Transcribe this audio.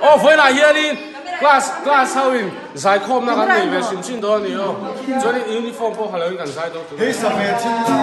Aw vawiinah hianin class class ho in zaikhawmna kan nei ve hrim hrim dawn a ni aw. Chuanin uniform pawh ha loin kan zai dawn tur. Hei sa ve thil la.